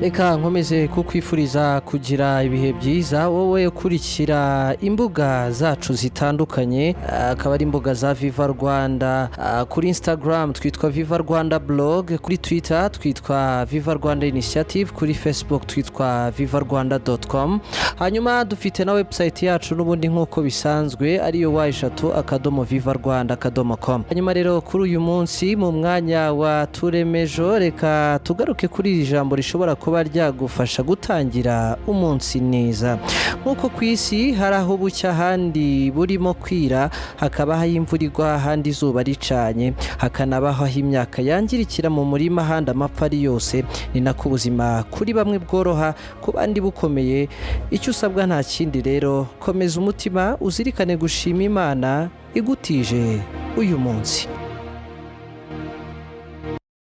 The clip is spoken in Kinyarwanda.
Reka nkomeze kukwifuriza kugira ibihe byiza, wowe ukurikira imbuga zacu zitandukanye, akaba ari imbuga za Viva Rwanda. Kuri Instagram twitwa Viva Rwanda Blog, kuri Twitter twitwa Viva Rwanda Initiative, kuri Facebook twitwa vivarwanda.com. Hanyuma dufite na website yacu n'ubundi nk'uko bisanzwe, ariyo www.vivarwanda.com. Hanyuma rero kuri uyu munsi, mu mwanya wa Turemejo, reka tugaruke kuri iri jambo rishobora kuba ryagufasha gutangira umunsi neza. Nk'uko ku isi hari aho bucya ahandi burimo kwira, hakaba aho imvura igwa ahandi izuba ricanye, hakanabaho aho imyaka yangirikira mu murima ahandi amapfa ari yose, ni nako ubuzima kuri bamwe bworoha, ku bandi bukomeye. Icyo usabwa nta kindi rero, komeza umutima, uzirikane gushima Imana igutije uyu munsi.